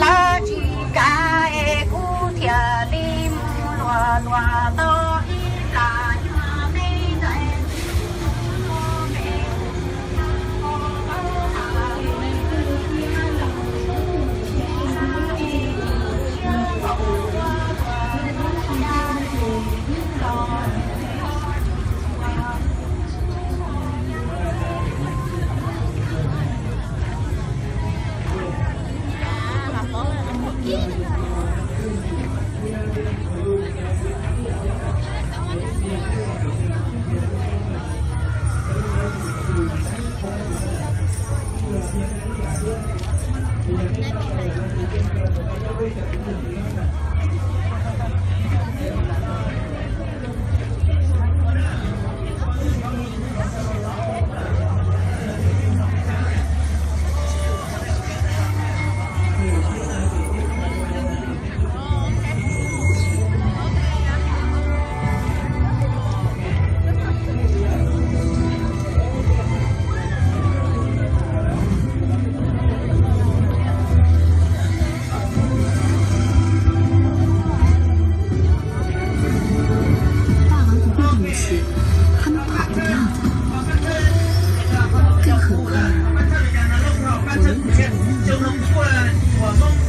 Lawv tsis kav es kuv thiaj li mus luag luag tau ib plag nyuag me ntawd. Ba ov tus pej xeem, thab nab tham tus yog, kawg hawm qha, kuv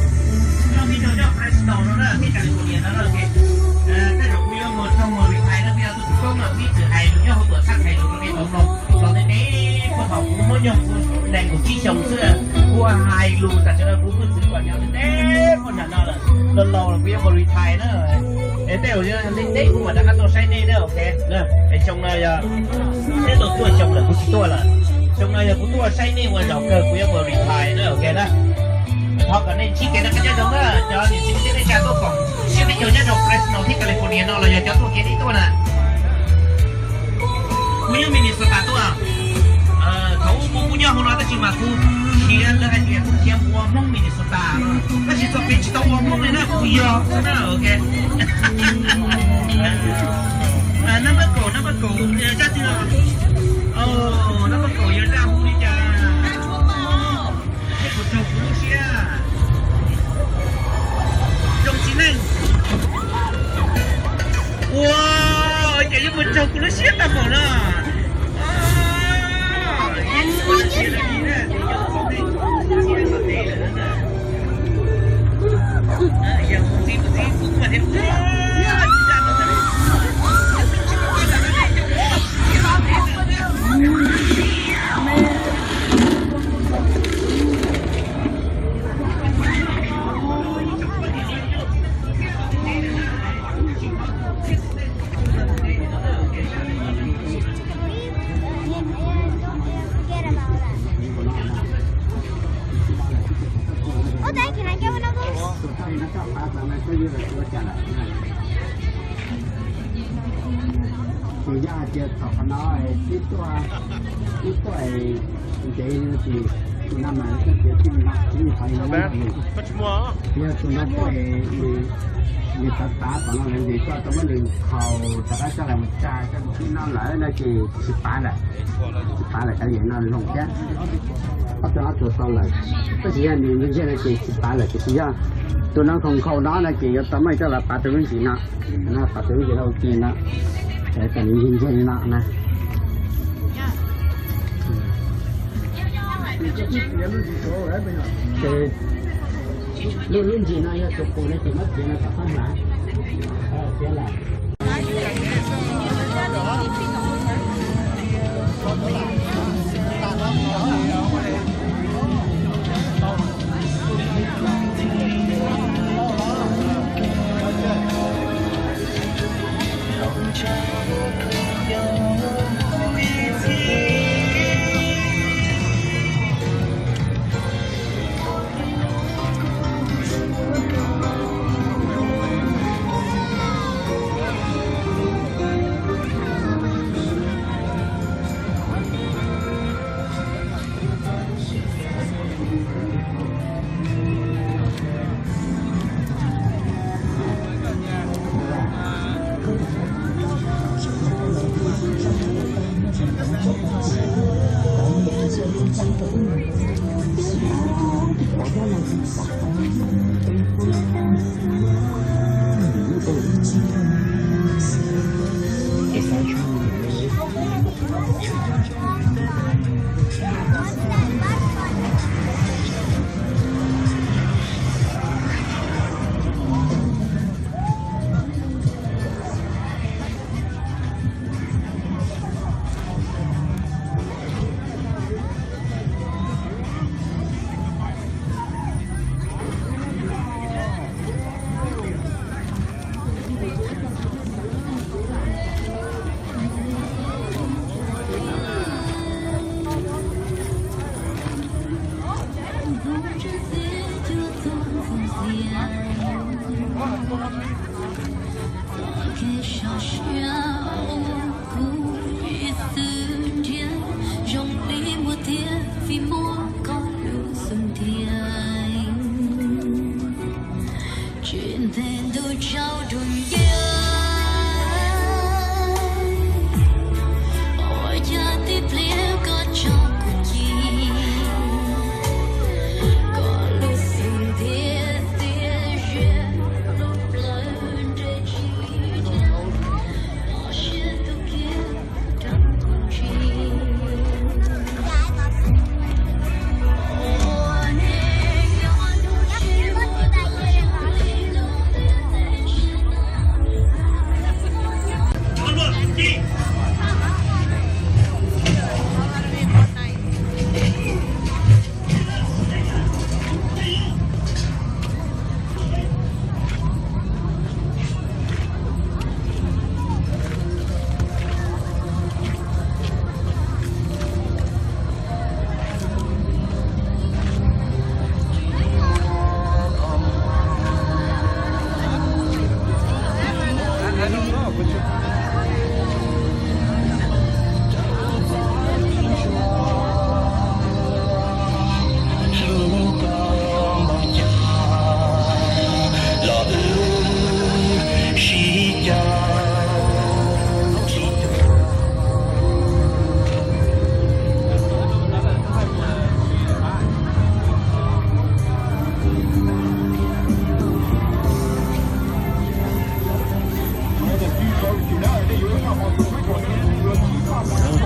lub ntsej muag nyob Fresno no na, teb California no na, tej zaum kuv yuav mus raug mus retire no, kuv yog tus tub koob no, kuv ib txwm hais lus nyob hauv tuam txhab hais lus rau nej tau mloog los tej teb puag thaum kuv muaj nyuag kuv nees nkaum tsib xyoos xwb, kuv hais lus tam sim no kuv hwj txwv kom nyob tej teb puag nram no lawm, los laus los kuv yuav mus retire na. Es tej zaum ntev ntev kuv mam rov qab tuaj saib nej na, ok. Es xyoo no yog neb tau cuaj xyoo lawm kuv tsis tuaj lawm, xyoo no yog kuv tuaj saib nej ua zaum kawg kuv yuav mus retire na, ok na. Thov kom nej ntsib kev noj qab nyob zoo na, cov niam txiv kwv tij neej tsa tuaj koom siab peb caug nyob rau Fresno thiab California no los yog cov tuaj kev deb tuaj na. Kuv nyob Minnesota tuaj. Thaum ub kuv kuj nyob hauv no tab sis mas kuv khiav, lawv hais tias kuv khiav mus ua Hmoob Minnesota no, tab sis txoj kev tsis tau ua Hmoob li na, kuv yog xwb na, ok. Nab npawb kaum, nab npawb kaum, zaj twg los? Nab npawb kaum yog zaj hu li cas? Yeej mus raug kuv lub siab. Zoo txiv neej. Ua, ces yeej mus raug kuv lub siab tag npaum no. Ces yog hais tias thaum qhov no twb tuaj, twb tuaj ntev li no ces tus no mas koj tias tij no tsis li qhov li no, yog tus no tuaj li Yog tav tav tom no lawv ces koj tau muab nws khaus rov qab coj los mus tsa coj mus tib no lawm no ces tsis pav lawm, tsis pav lawm, cov yam no zoo thiab. Ob tug ob tug tau lawm, tab sis yog nws ntse ntse no ces tsis pav lawm, tiam sis yog tus no nkhaus nkhaus no no ces yuav tau muab coj los pav tus lub ntsis no, pav tus lub ntsis no ua ke no, kom nws ntse ntse no na. Ces lub, lub ntsis no yog tus qus no ces muab txiav no kom txhob hlav. Txiav lawm. Zoo li muaj tiag vim muaj koj lub xub ntiag. Tsis ntev ntuj tsaus ntuj ncig, ua cas tib pliag koj tso kuv ci, koj lub xub ntiag tiag ze lub plawv nres tsis dhia, koj siab tus kiag rau kuv tsis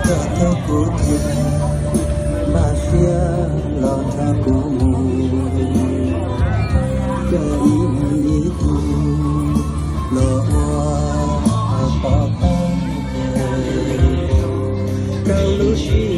Los nrog kuv mus, mas siab los nrog kuv mus, koj ib mus ib tug los ua pov thawj, koj lub siab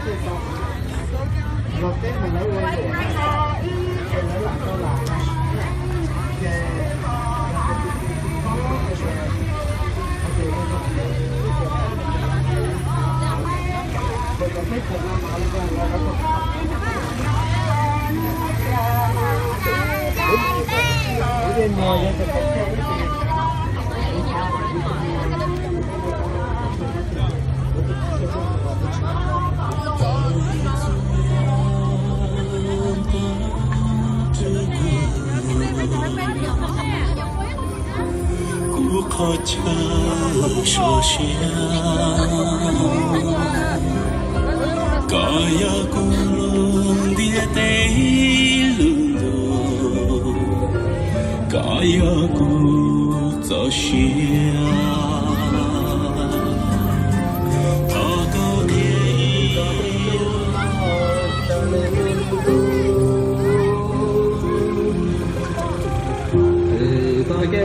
Kuv qhov chaw so siab, koj yog kuv lub ntiaj teb lub ntuj, koj yog kuv txoj sia. Thov koj qhia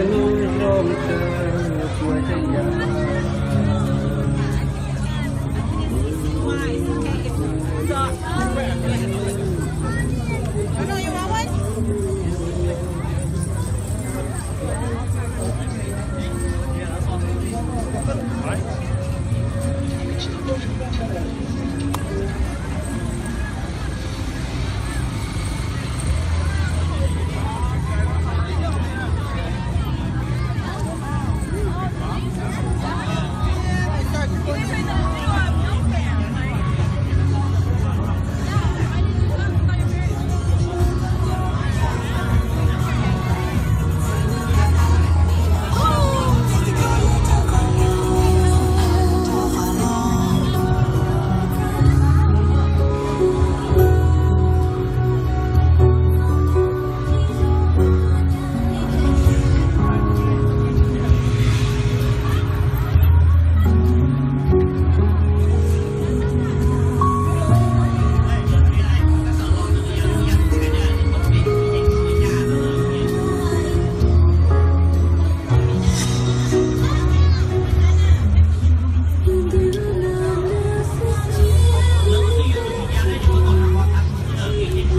ib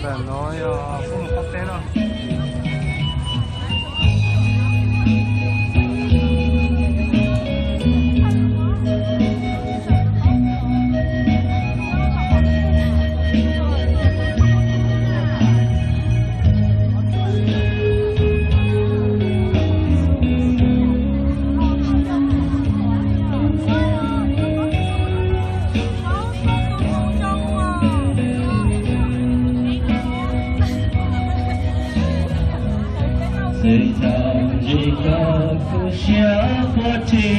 Ntawm no yog pub mus qab teb no. Txij thaum ntsib koj kuv siab quaj rhi,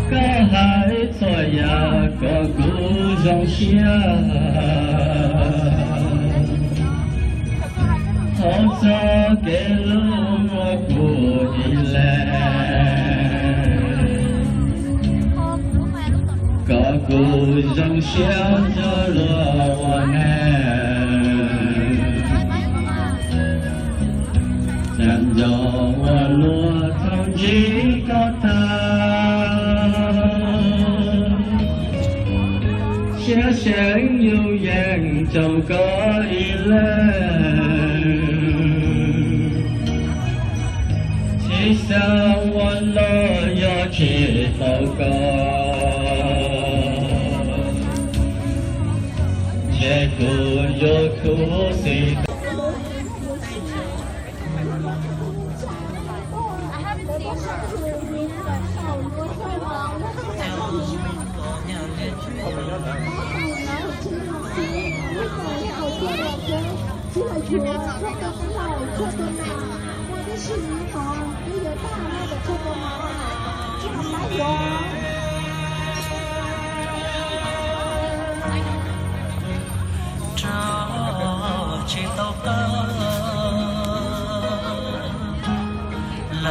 koj hais txhua yam kom kuv zoo siab. Thov txoj kev hlub muab kuv ib leeg, kom kuv zoo siab nrog luag ua neej. Nco ua luaj thaum ntsib Tseem yus yeej coj koj ib leeg, tsis xav ua los yog tsis tau koj, ces kuv yuav khuv xim. Rau tsis tau koj los, los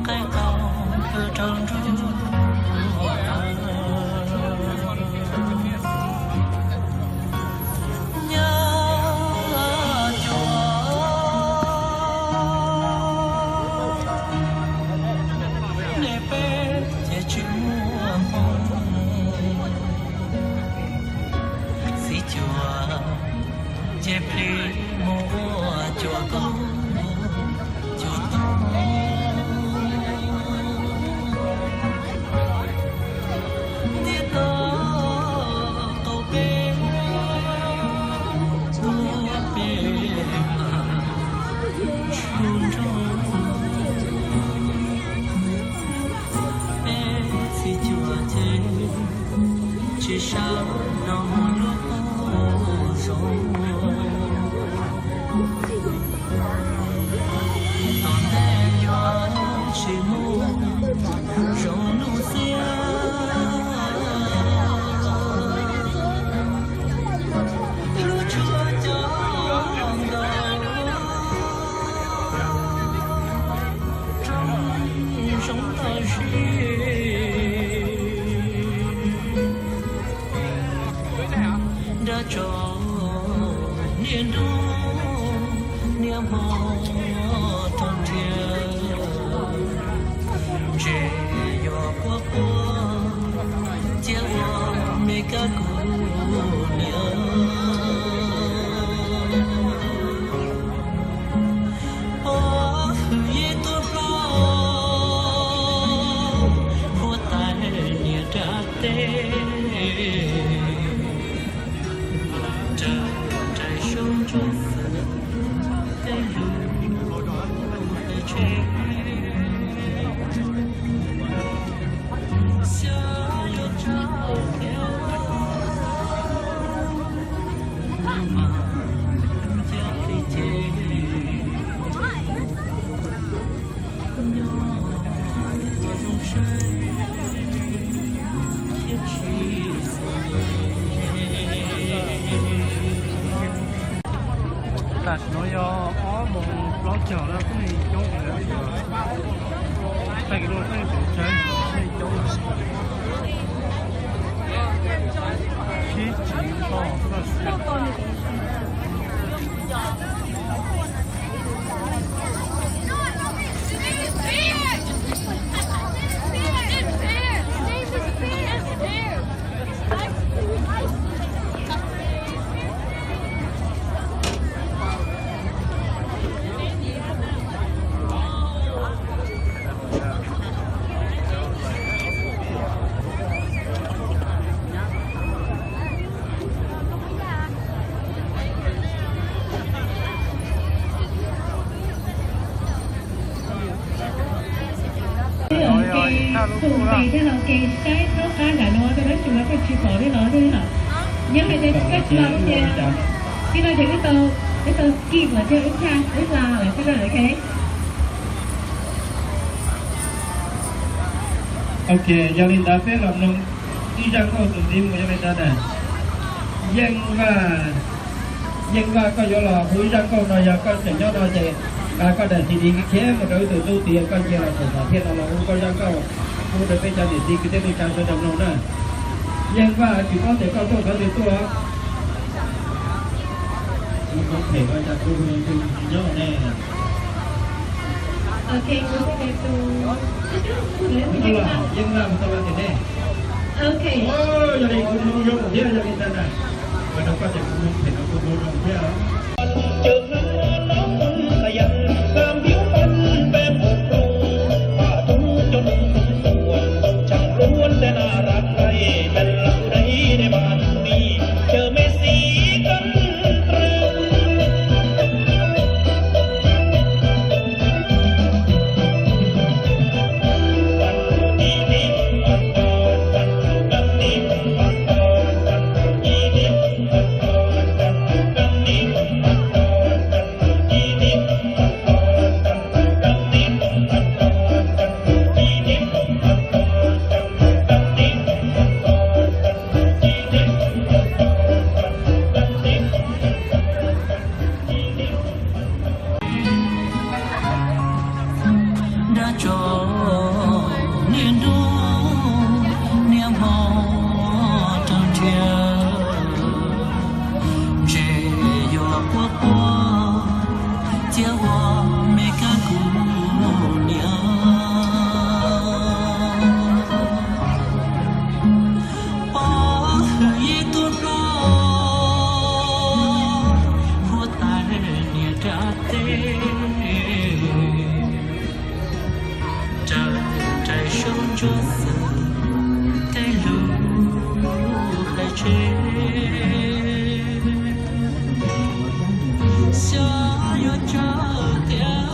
qee qau pw rau nruab nyob cuag nej peb ces tsis muaj hmoo. Txiv cuas ces plis mus ua cuas koob cuas tub, thiab koj tau peb ua peb tsuj nroog. Peb txiv cuas ces tsis sawv los mus lub qub zoov. Tom ntej yuav tsis mus zoo nuj xiab, lub tshuaj cov nkaus roob zoov ntawm zis. Nrab tso niaj hnub niaj hmo rau nrhiav, ntshe yuav quaj quaj cia ua me kab kuv niam. Pov hwm yeej tuaj hlob, huab tais niam dab teb, nraim nraim sub ntsuab xwm tej lus tej tsheb. Xyov yuav tso tias mas cov plig ces nyob zoo seb thiab tsis xav. Tam sim no yog ob moos plaub caug lawm, kuj neeg coob heev lawm. Tag kis no peb tus tsheb neeg coob lawm. Sib tsis tau txoj sia. Tus tes thiaj los ke saib thaub qab nram no, tej dab tsi los koj tsis pom li los thiab na. Nyob hais tias koj tsis los ces tij no ces wb tau, wb tau skip lawm thiab, wb tha wb hla lawm thiab na, ok. Ok, yog li ntawd peb los mloog ib zaj nkauj tus ntxiv mus yog li ntawd na. Yeej Vaj, Yeej Vaj, koj yuav los hu ib zaj nkauj no, yog koj tseem nyob no ces koj daim C D khiav mus rau ib tug tub tias koj nce los saum tom thiaj no los hu koj zaj nkauj, hu rau peb cov niam txiv kwv tij neej tsa sawv daws mloog na. Yeej Vaj, tsis paub tias koj tuaj qhov twg tuaj. Kuv phem ua cas kuv hu tus nyob ne. Ok, kuv phem tus, kuv tuaj los, Yeej Vaj, kuv tuaj los tias ne. Ok. Yog li kuv mloog zoo thiab, yog li ntawd na, rau koj ces kuv mloog phem no kuv mloog zoo thiab. Dab tso niaj hnub niaj hmo rau nrhiav, ntshe yuav quaj quaj thiab ua me kab kuv niam. Pov hwm ib tug hlob huab tais niam dab teb, raws nraim saub ntsuab xwm tej lus hais tseg. Xyov yuav tsawg tiag.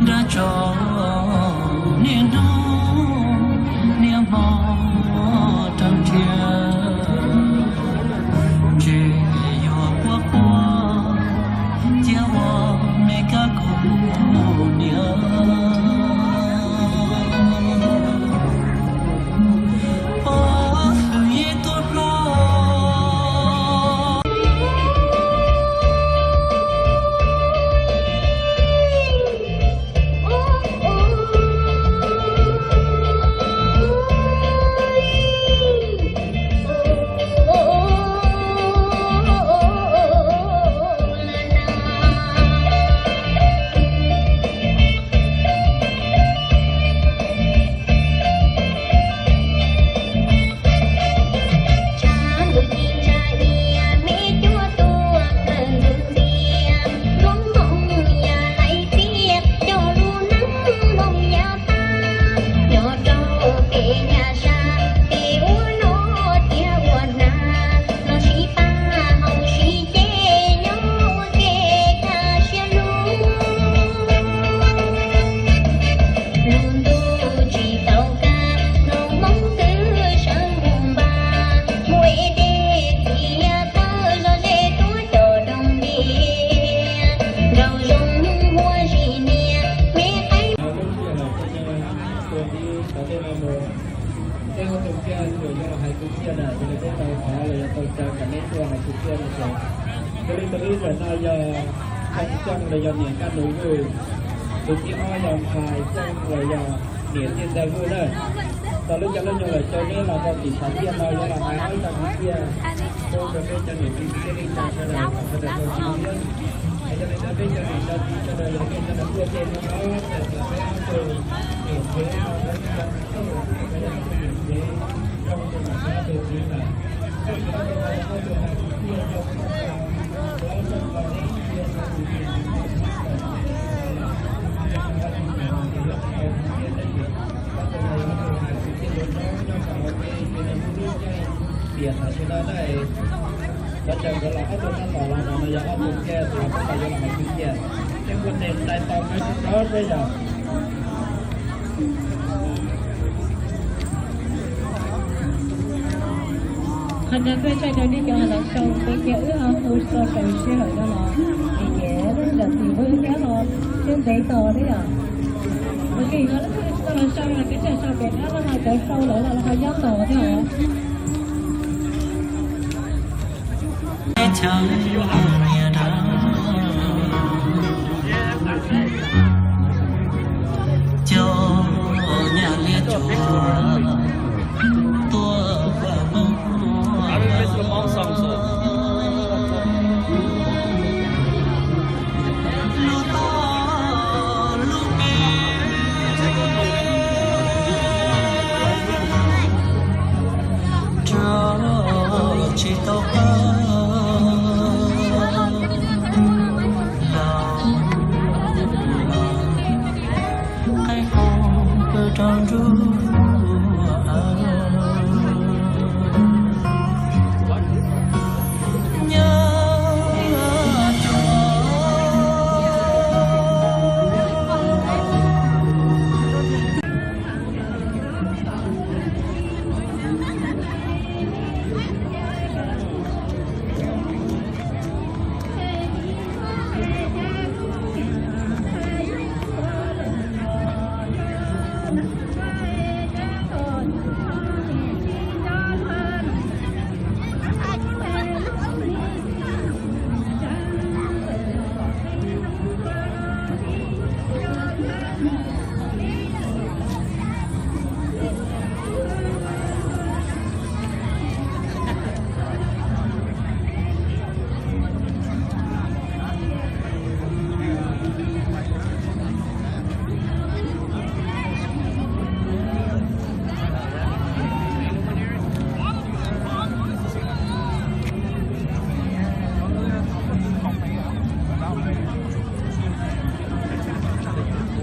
Dab tso niaj hnub niaj hmo rau nrhiav, ntshe yuav quaj quaj thiab ua me kab kuv niam. Pov hwm ib tug hlob. Tus tij tau tej no mus, tej hauj lwm thiaj yuav los hais kwv tij na, yog li peb tau thov los yog tau caw kom neb tuaj hais kwv tij no ces, yog li tus ib ntawm no yog Thaj Xyooj los yog niam Nkaj Nuv Vwj, tus thib ob yog Nphais Xyooj los yog niam Txiaj Ntxawg Vwj na. Tau lub caij lub nyoog lawm ces neb los rau tim Xav Tiaj no yuav los hais ob ib tag kwv tij, tuaj rau peb cov niam txiv kwv tij neej tsa sawv daws kom sawv daws tau sib ntsib. Yog li ntawd peb cov niam cov txiv sawv daws los nej sawv daws tuaj ces no, peb ob tug niam tsev, peb ob tug niam tsev, zoo rau tus niam tsev, zoo rau tus txiv, Tias tam sim no na, cov tseem nkawd los ob tug nyob tod los no yog ob tug thiaj tau, koj yuav los hais kwv tij, thiab kuj tes tais tos nkawd tsis txhob seb yog. Qhov no kuj tshaj tau nej cov lawv sau peb kiag wb ho hu tso rau sij hawm no los es ces lub ntawm tim wb thiab ho thiab ntev tos thiab yom. Ua ke ho lub tsis tau los sau los peb tseem sau pem qab no ho cov sau lawm los ho nyob tos thiab os. Chaw niam dab, cov nyab liab tsuas tuaj vam muab. Lub toj lub pem rau tsis tau qab los, qaib qus pw rau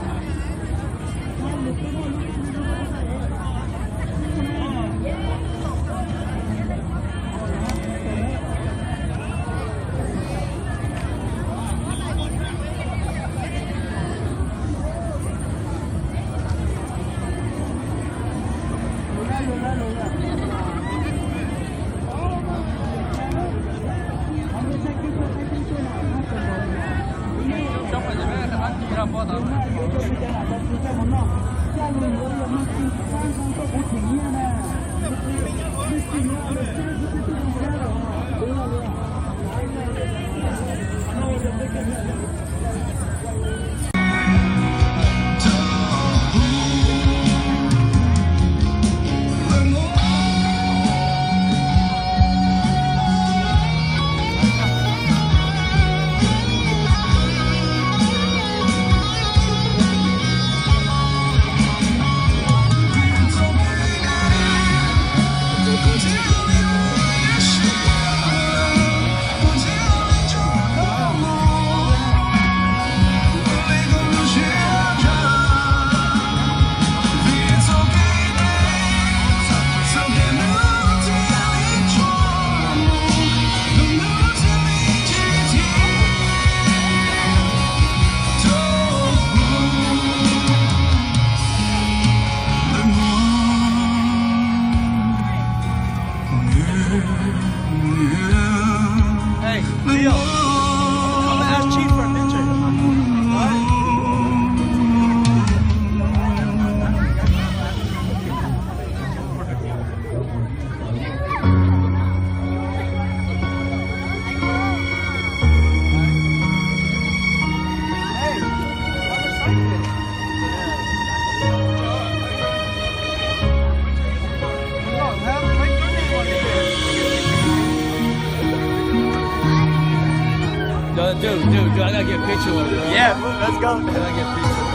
nruab nyob. Ask Chief for a picture. Dude, dude, dude, I gotta get a picture with you. Yeah, let's go. I gotta get a picture.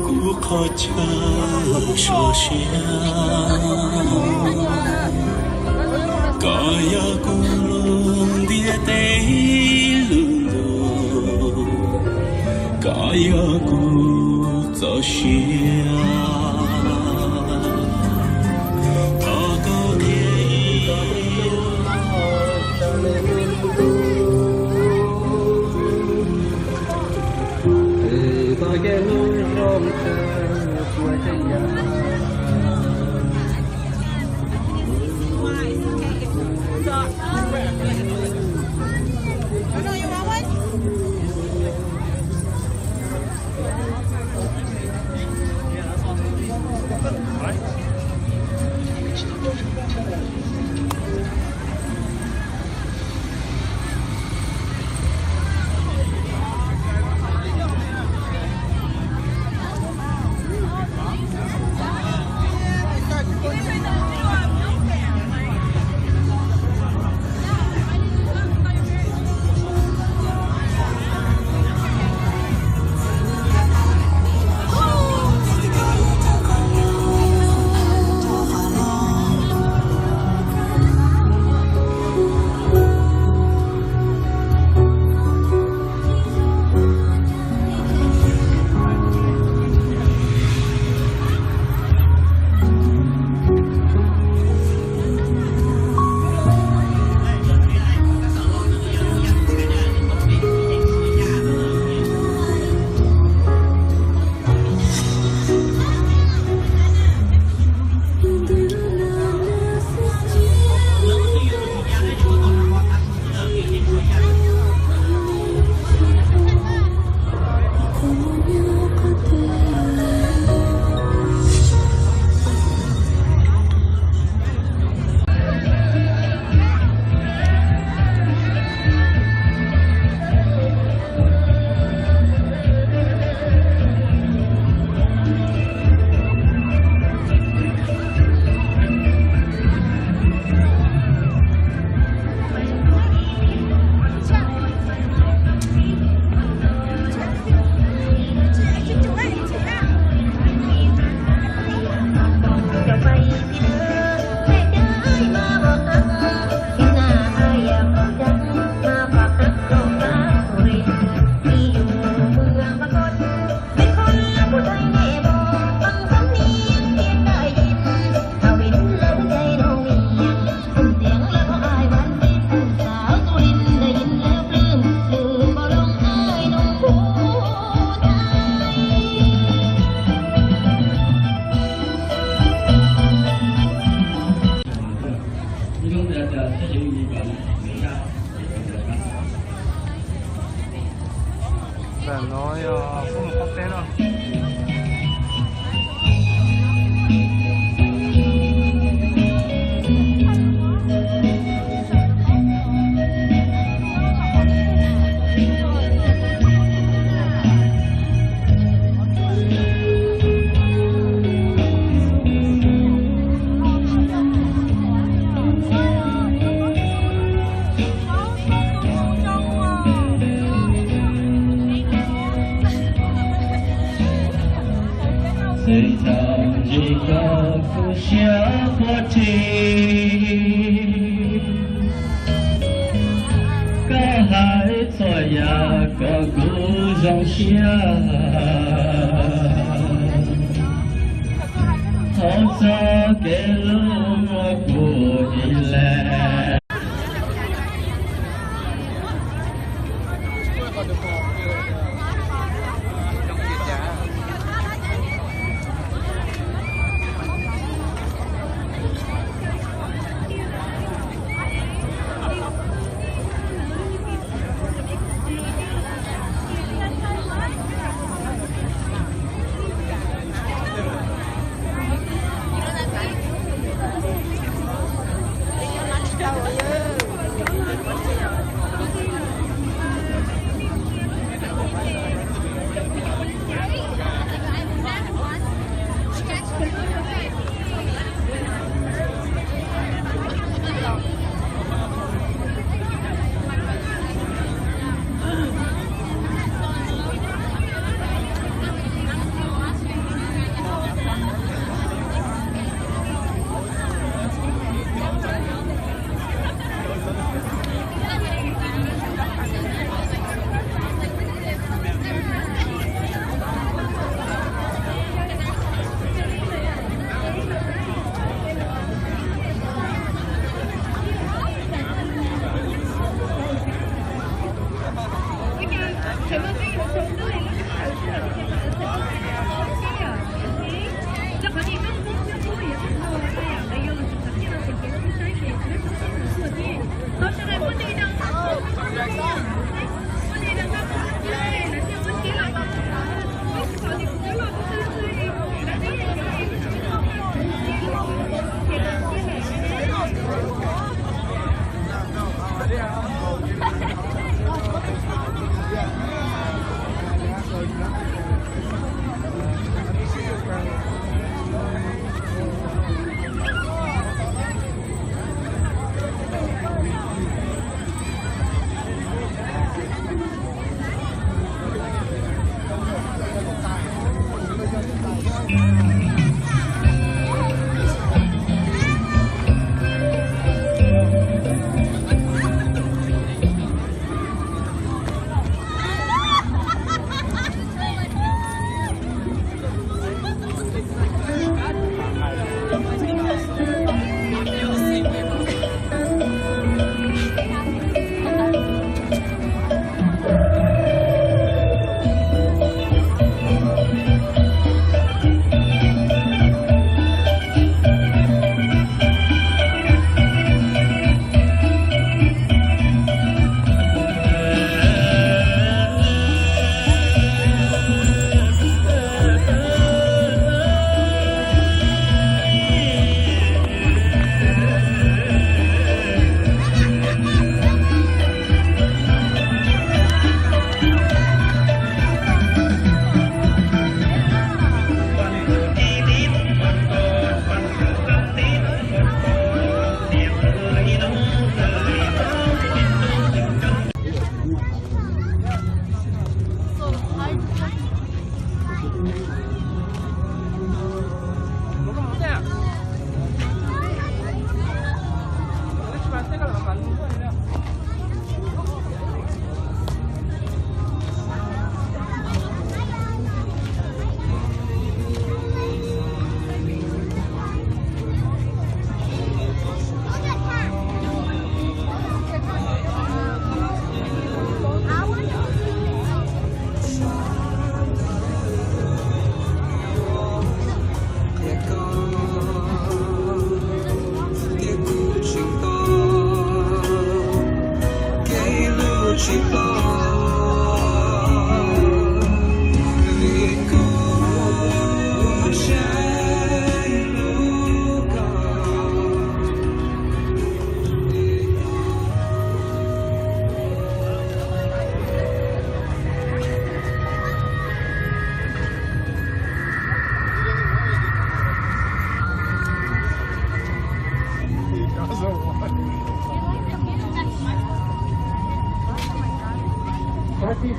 Kuv qhov chaw sov siab, koj yog kuv lub ntiaj teb lub ntuj, koj yog kuv txoj sia. Thov koj qhia ib Puag tsi koj hais txhua yam kom kuv zoo siab, thov txoj kev hlub muab kuv ib leeg.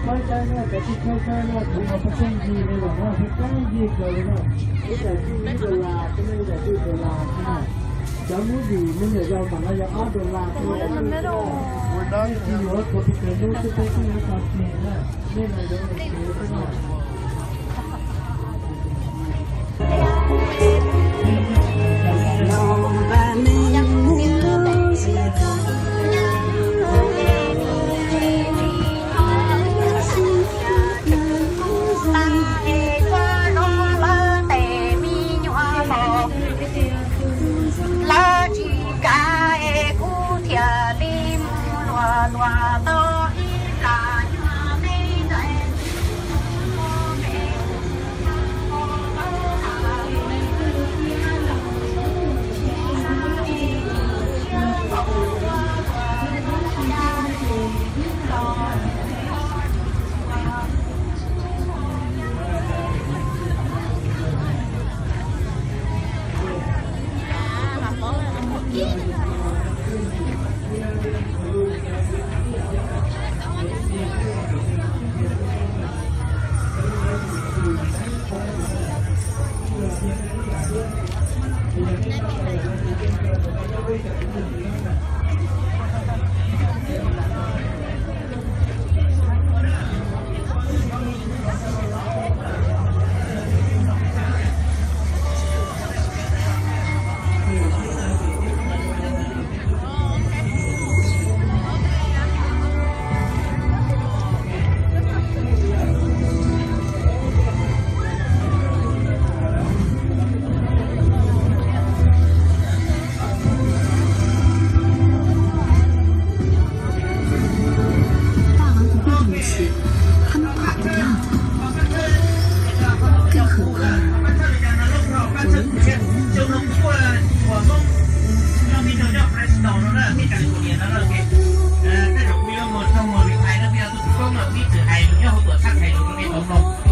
Pab saib na, cov tij khaub saib na, kuv no pheej ncig li los no pheej ncig kawg li na. Ib daim tij ib dollar, ib daim tij dollar na. Cov muab vim me nyuam yaus mas no yog ob dollar. Tsis yuav khuv pis kawg hnub xwb peb twb yuav tau tseg na. Nej los yuav los tsev xwb na. Lawv tsis kav es kuv thiaj li mus luag luag tau ib plag nyuag me ntawd.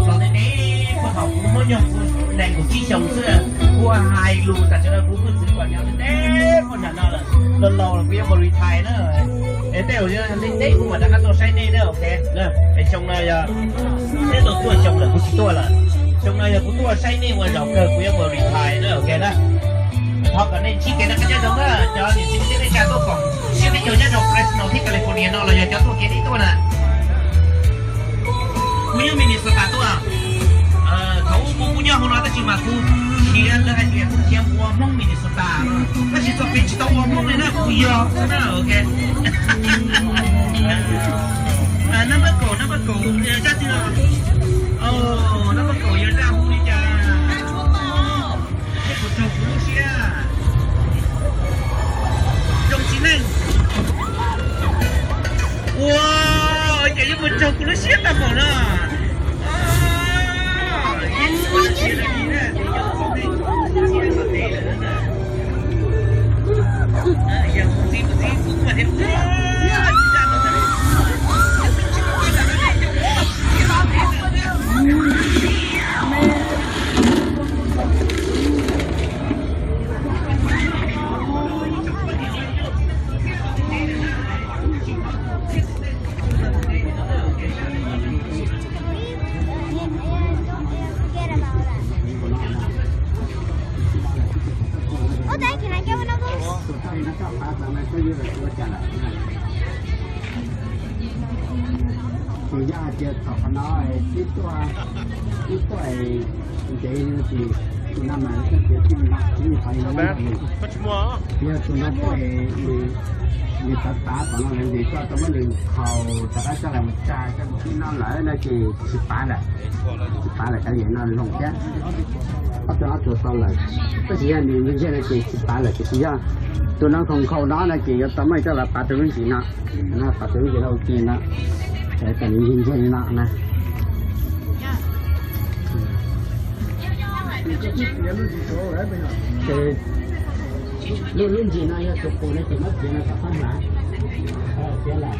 Los teb teb puag thaum kuv muab nyuag nees nkaum tsib xyoos xwb, kuv hais lus tam sim no kuv hwj txwv kom nyob teb teb puag nram no lawm. Los laus los kuv yuav mus retire na. Es tej zaum teb teb kuv mam rov qab tuaj saib nej na, ok. Es xyoo no yog, teb tau tuaj xyoo lawm kuv tsis tuaj lawm. Xyoo no yog kuv tuaj saib nej ua zaum kawg kuv yuav mus retire na, ok na. Thov kom nej ntsib kev noj qab nyob zoo na, cov niam txiv kwv tij neej tsa tuaj koom siab peb caug nyob rau Fresno thiab California no los yog cov tuaj kev deb tuaj na. Kuv nyob Minnesota tuaj. Thaum ub kuv kuj nyob hauv no tab sis mas kuv khiav, lawv hais tias kuv khiav mus ua Hmoob Minnesota no, tab sis txoj kev tsis tau ua Hmoob li na, kuv yog xwb na, ok. Nab npawb kaum, nab npawb kaum, zaj twg no? Nab npawb kaum yog zaj hu li cas? Yeej puas raug kuv lub siab? Zoo txiv neej. Ua, ces yeej puas raug kuv lub siab tag npaum no. Ces yog hais tias thaum qhov no twb tuaj, twb tuaj ntev li no ces tus no mas yog tus no tuaj, nws tav tav tom no lawm ces koj tau muab nws khaus rov qab coj los tsa coj mus tib no lawm no ces tsis pav lawm, tsis pav lawm, kav liam no zoo thiab. Ob tug ob tug tau lawm, tab sis yog nws ntse ntse no ces tsis pav lawm, tiam sis yog tus no nkhaus nkhaus no no ces yuav tau muab coj los pav rau lub ntsis no, pav rau lub ntsis no ua ke no, kom nws ntse ntse li no na. Ces lub, lub ntsis no yog tus qus no ces muab txiav no kom qab hnav, txiav lawm.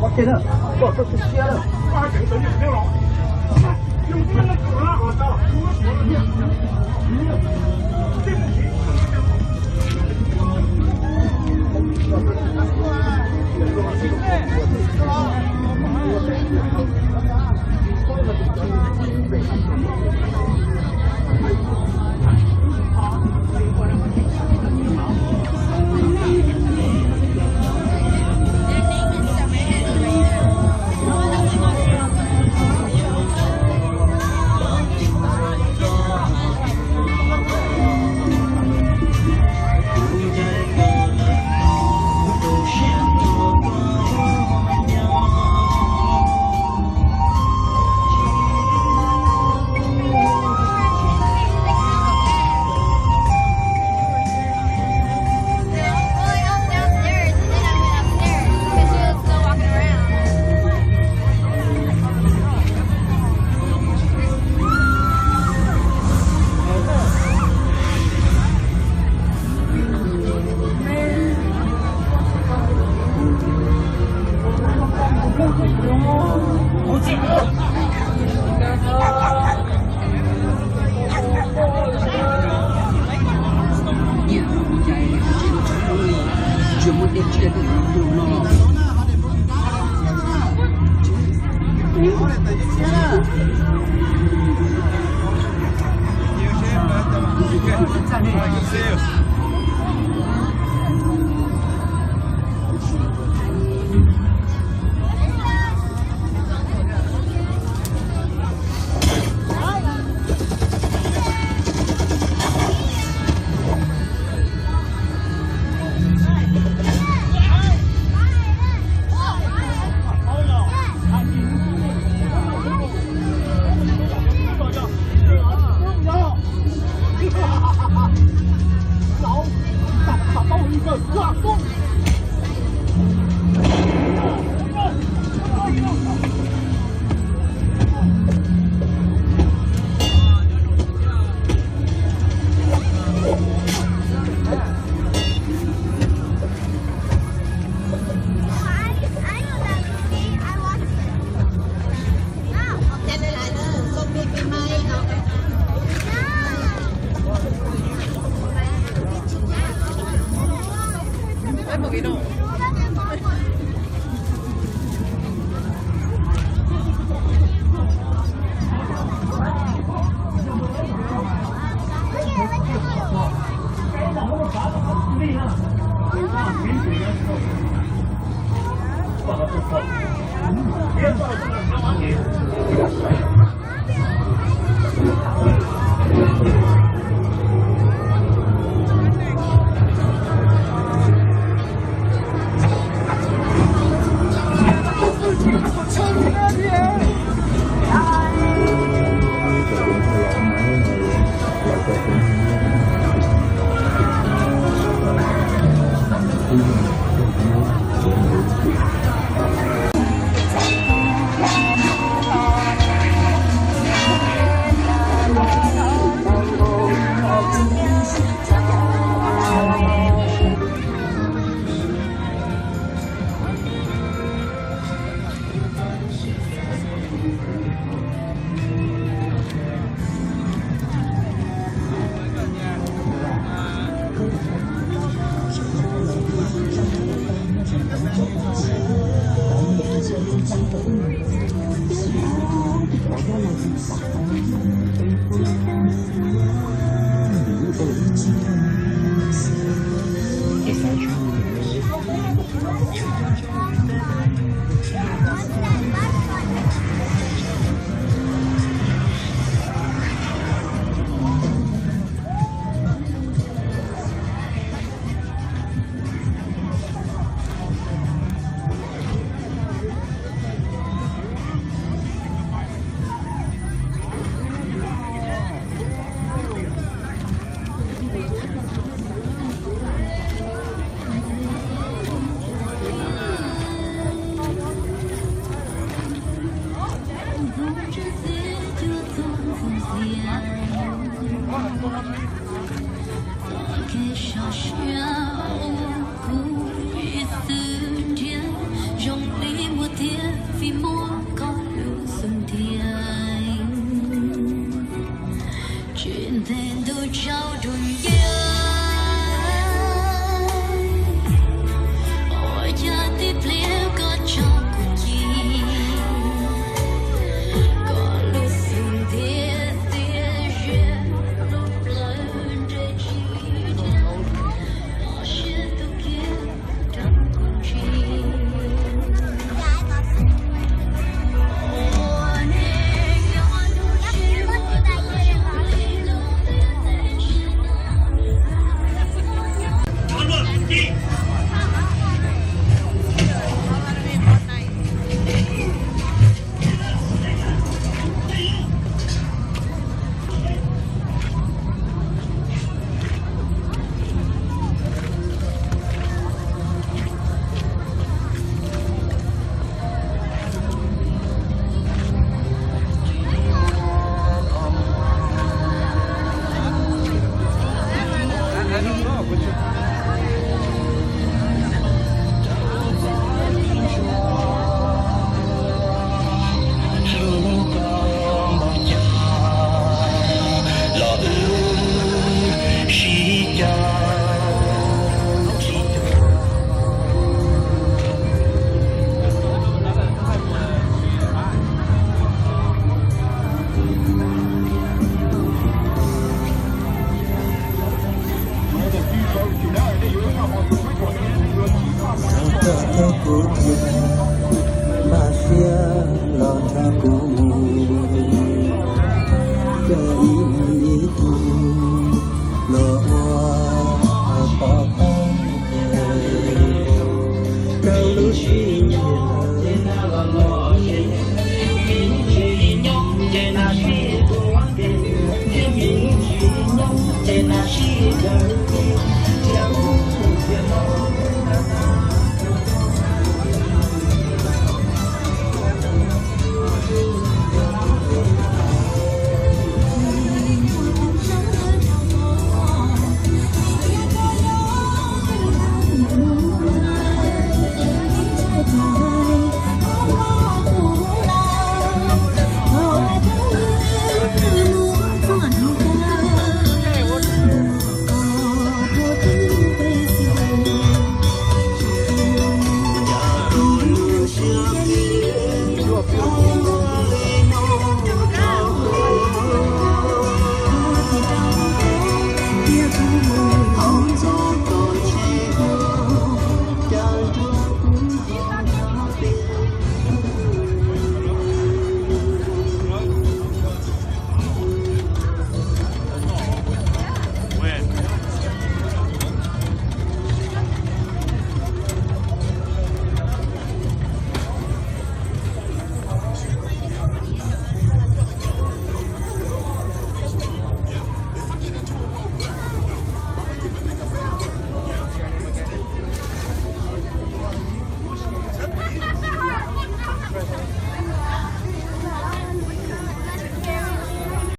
qhov twg na, koj txhob tu siab na.